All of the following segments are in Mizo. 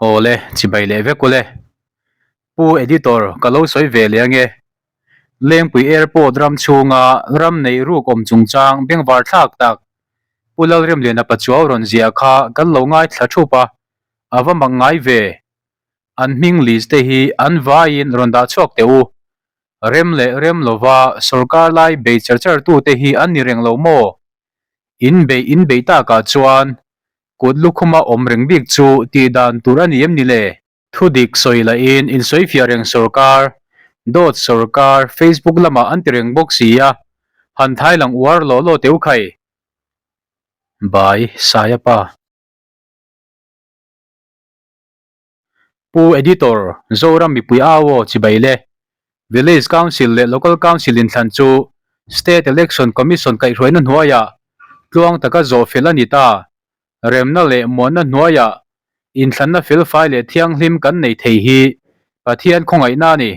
Awle, chibai leh vek ule. Pu Editor, ka lo sawi ve leh ange. Lengpui Airport ram chhunga ram neih ruk awm chungchang bengvar thlak tak Pu Lalremliana Pachuau rawn ziah kha kan lo ngaithla thup a, a va mak ngai ve. An hming list te hi an vaiin rawn dah chhuak teh u. Rem leh rem lova sorkar lai bei char char tute hi an ni reng lo maw? In beih in beih takah chuan kut lukhuma awm reng bik chu tih dan tur a ni em ni le? Thu dik sawi lahin insawifiah reng sorkar, dawt sorkar Facebook lamah an ti reng bawk si a, han thai lang uar law law teu khai. Bai Saia pa. Pu Editor, Zoram mipui au aw chibai le. Village Council leh Local Council inthlan chu State Election Commission kaihhruaina hnuaiah tluang taka zawh fel a ni ta. Remna leh muanna hnuaiah inthlanna felfai leh thianghlim kan nei thei hi Pathian khawngaihna a ni.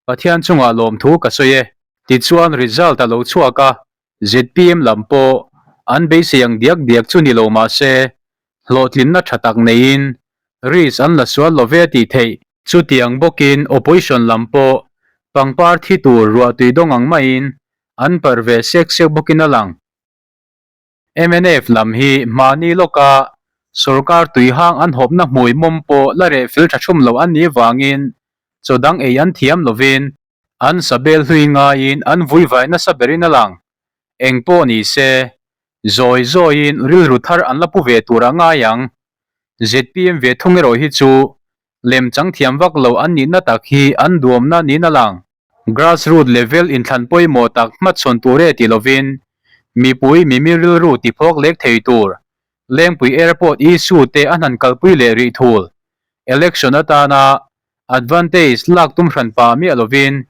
Pathian chungah lawmthu ka sawi e. Tichuan result a lo chhuak a, Zpm lam pawh an beisei ang diak diak chu ni lo mah se, hlawhtlinna tha tak neiin risk an la sual lo ve tih theih. Chutiang bawkin opposition lam pawh pangpar thi tur ruahtui dawng ang maiin an parh ve sek sek bawkin a lang. Mnf lam hi mahni lawka sorkar tuihang an hawpna hmui mawm pawh la reh fel tha thum lo an nih vangin chaw dang ei an thiam lovin An sabel hlui ngaiin an vui vai nasa berin a lang. Eng pawh ni se, zawi zawiin rilru thar an la pu ve tur a ngai ang. Zpm ve thung erawh hi chu lem chang thiam vak lo an nihna tak hi an duamna niin a lang. Grassroot level inthlan pawimawh tak hmachhawn tur e ti lovin, mipui mimi rilru tiphawk lek thei tur Lengpui Airport issue te an han kalpui leh rih thul. Election atana Advantage lak tum hran pah miah lovin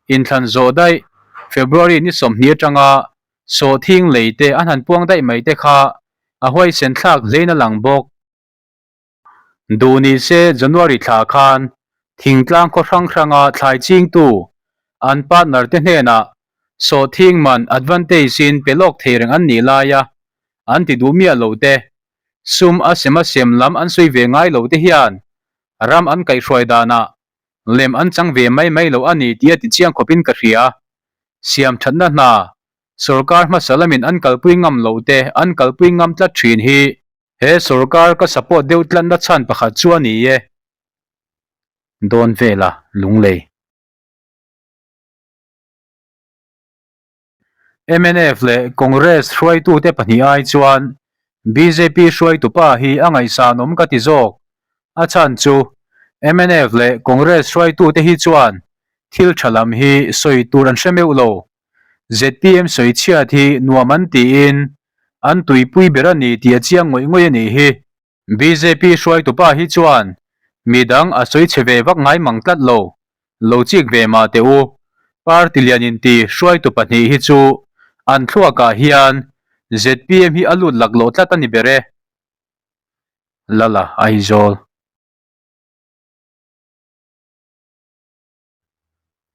inthlan zawh daih February ni 20 atanga sawhthing lei te an han puang daih mai te kha a huaisen thlak hlein a lang bawk. Duh ni se January thla khan thingtlang khaw hrang hranga thlai chingtu an partner te hnenah sawhthing man advantage in pe lawk thei reng an nih laia an ti duh miah lo te, sum a sem a sem lam an sawi ve ngai lo te hian Ram an kaihhruai danah lem an chang ve mai mai lo a ni tih a ti chiang khawpin ka hria. Siam thatna hna sorkar hmasa lamin an kalpui ngam loh te an kalpui ngam tlat thin hi he sorkar ka support deuh tlatna chhan pakhat chu a ni e. Dawn vela lunglei. Mnf leh Congress hruaitute pahnih ai chuan bjp hruaitupa hi a ngaihsanawm ka ti zawk. A chhan chu mnf leh Congress hruaitute hi chuan thil tha lam hi sawi tur an hre meuh lo. Zpm sawi chhiat hi nuam an tiin an tuipui ber a ni tih a chiang ngawih ngawih a nih hi. Bjp hruaitupa hi chuan midang a sawi chhe ve vak ngai mang tlat lo, lo chik ve mah teh u. Party lian inti hruaitu pahnih hi chu an thluakah hian zpm hi a lut laklawh tlat a ni ber e. Lala Aizawl.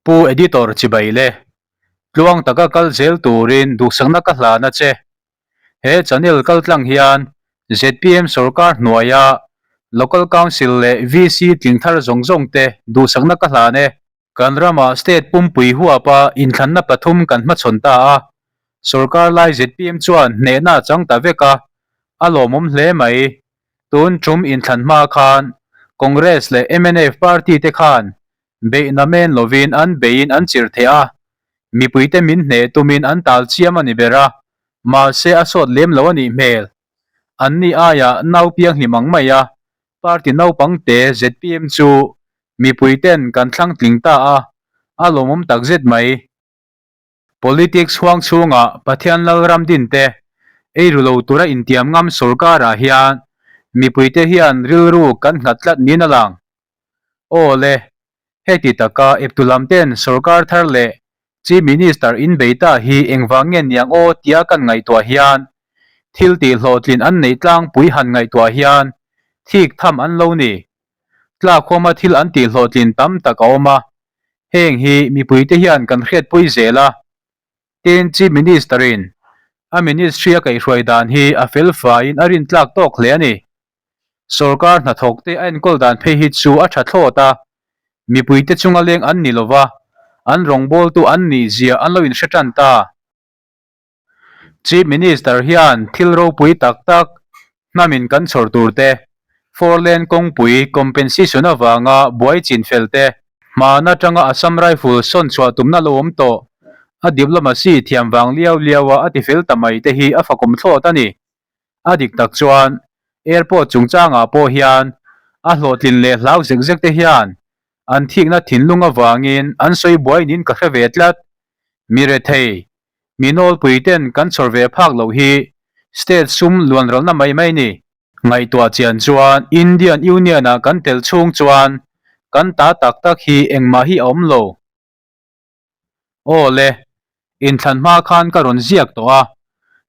Pu Editor chibai le, tluang taka kal zel turin duhsakna ka hlan a che. He channel kaltlang hian zpm sorkar hnuaia Local Council leh VC tling thar zawng zawng te duhsakna ka hlan e. Kan ramah state pumpui huapa inthlanna pathum kan hmachhawn ta a, sorkar lai zpm chuan hnehna a chang ta vek a, a lawmawm hle mai. Tun tum inthlan hma khan Congress leh mnf party te khan beihna men lovin an beiin an chirh theh a, mipuite min hneh tumin an tal chiam a ni ber a, mahse a sawt lem lo a nih hmel. Anni aiah nau pianghlim ang mai a, party naupang te zpm chu mipuiten kan thlang tling ta a, a lawmawm takzet mai. Politics huang chhunga Pathian Lalram din te ei ru lo tura intiam ngam sorkarah hian mipuite hian rilru kan nghat tlat niin a lang. Aw le, heti taka eptu lam ten sorkar thar leh Chief Minister inbei ta hi engvang nge niang aw tia kan ngaihtuah hian thil tih hlawhtlin an neih tlangpui han ngaihtuah hian thik tham an lo ni. Tlakhuama thil an tih hlawhtlin tam tak a awm a, Heng hi mipuite hian kan hriatpui zel a, tin Chief Minister-in a Ministry a kaihhruai dan hi a fel faiin a rintlak tawk hle a ni. Sorkar hnathawkte a enkawl dan phei hi chu a tha thlawt a, mipuite chunga leng an ni lova, an rawngbawltu an nih zia an lo inhre tan ta. Chief Minister hian thil ropui tak tak hnamin kan chhawr tur te, four lane kawngpui compensation avanga buai chin fel te, hman atanga Assam Rifle sawn chhuah tumna lo awm tawh, a diplomacy thiam vang liau liau a a ti fel ta mai te hi a fakawm thlawt a ni. A dik tak chuan airport chungchangah pawh hian a hlawhtlin leh hlau zek zek te hian an thikna thinlung avangin an sawi buai niin ka hre ve tlat. Mi rethei, mi nawlpui ten kan chhawr ve phak loh hi state sum luanralna mai mai ni. Ngaihtuah chian chuan Indian Union ah kan tel chhung chuan kan ta tak tak hi engmah hi a awm lo. Aw le, inthlan hma khan ka rawn ziak tawh a,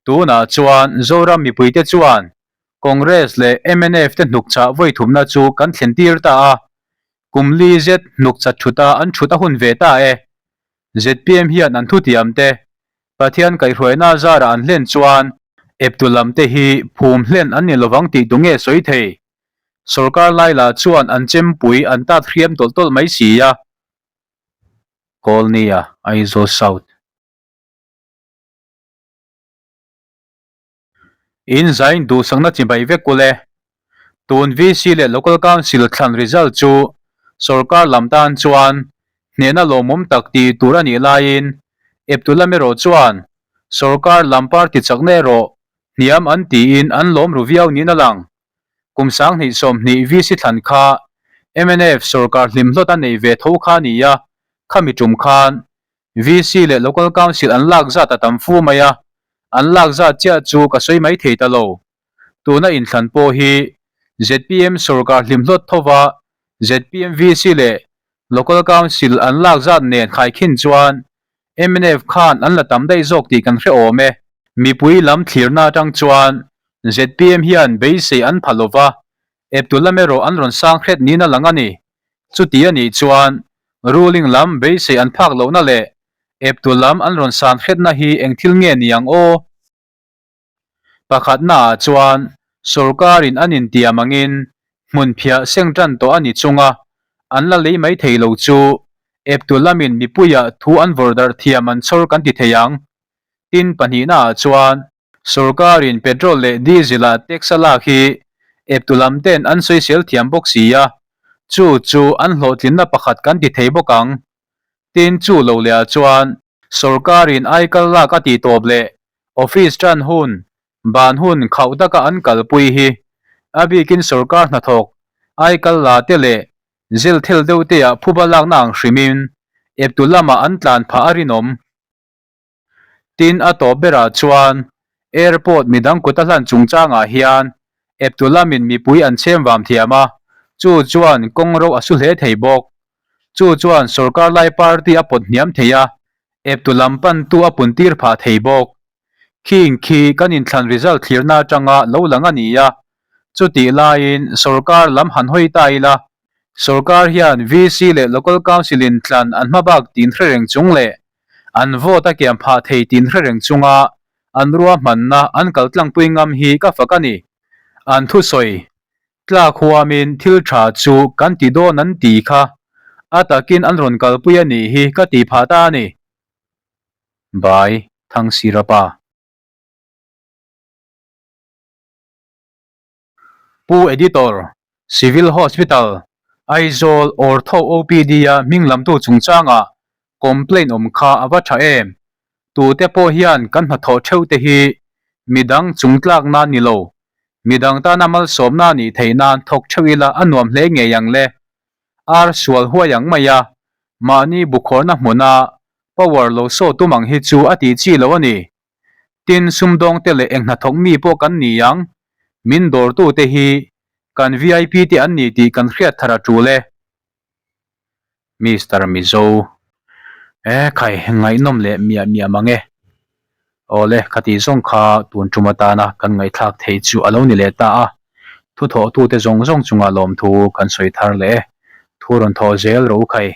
tunah chuan Zoram mipuite chuan Congress leh mnf te hnukchah vawi thumna chu kan thlen tir ta a, kum li zet hnukchat thuta an thut a hun ve ta e. Zpm hian an thutiam te Pathian kaihhruaina zarah an hlen chuan eptu lam te hi phum hlen an ni lovang tih tu nge sawi thei? Sorkar lai lah chuan an chempui an tat hriam tawlh tawlh mai si a. Kawlnia, Aizawl South. In zain duhsakna chibai vek ule. Tun VC leh Local Council thlan result chu sorkar lam tan chuan hnehna lawmawm tak tih tur a nih laiin eptu lam erawh chuan sorkar lam party chakna erawh hniam an tiin an lawm ru viau niin a lang. Kum 2020 VC thlan kha mnf sorkar hlim hlawt a nei ve tho kha a ni a, khami tum khan VC leh Local Council an lak zat a tam fu mai a, an lak zat chiah chu ka sawi mai thei ta lo. Tuna inthlan pawh hi zpm sorkar hlim hlawt thova zpm VC leh Local Council an lak zat nen khaikhin chuan mnf khan an la tam daih zawk tih kan hre awm e. Mipui lam thlirna atang chuan zpm hian beisei an pha lova, eptu lam erawh an rawn sang hret niin a lang a ni. Chuti a nih chuan ruling lam beisei an phak lohna leh eptu lam an rawn san hretna hi eng thil nge ni ang aw? Pakhatnaah chuan sorkarin an intiam angin hmunphiah seng tan tawh a ni chunga an la lei mai thei lo chu eptu lamin mipuiah thu an vawrh darh thiam an chhawr kan ti thei ang. Tin pahnihnaah chuan sorkarin petrol leh diesel-a tax a lak hi eptu lam ten an sawisel thiam bawk si a, chu chu an hlawhtlinna pakhat kan ti thei bawk ang. Tin chu lo lehah chuan Sorkarin aikal lak a tih tawp leh office tan hun, ban hun khauh taka an kalpui hi a bikin sorkar hnathawk aikal la te leh zil thil deuh te ah phuba lakna ang hrimin eptu lamah an tlan phah a rinawm. Tin a tawp berah chuan airport midang kut a hlan chungchangah hian eptu lamin mipui an chhem vam thiam a, chu chuan kawngro a su hle thei bawk. Chu chuan sorkar lai party a pawt hniam thei a, eptu lam pantu a puntir phah thei bawk. Khing khi kan inthlan result thlirna atanga lo lang a ni a, chutih laiin sorkar lam han hawi ta ila, sorkar hian VC leh Local Council in tlan an hmabak tin hre reng chung leh an vote a kiam phah thei tin hre reng chunga an ruahmanna an kaltlangpui ngam hi ka fak a ni. An thusawi Tlak huamin thil tha chu kan ti dawn an ti kha a takin an rawn kalpui a nih hi ka ti phah ta a ni. By Thangsirapa. Pu Editor, Civil Hospital, Aizawl Ortho OPD-a hming lamtu chungchangah complaint awm kha a va tha em? Tute pawh hian kan hnathawh theuh te hi midang chungtlak nan ni lo, midang tana malsawmna nih theih nan thawk theuh ila a nuam hle ngei ang le. Ar sual huai ang mai a, mahni bukhawrna hmuna power lo saw tum ang hi chu a tih chi lo a ni. Tin, sumdawng te leh eng hnathawk mi pawh kan ni ang, min dawrtu te hi kan vip te an ni tih kan hriat thar a tul e. Mister Mizo, E khai, ngaihnawm leh miah miah mang e. Awle, khati zawng kha tun tum atana kan ngaihthlak thei chu a lo ni leh ta a. Thuthawhtute zawng zawng chunga lawmthu kan sawi thar leh e. Thu rawn thawh zel ro khai.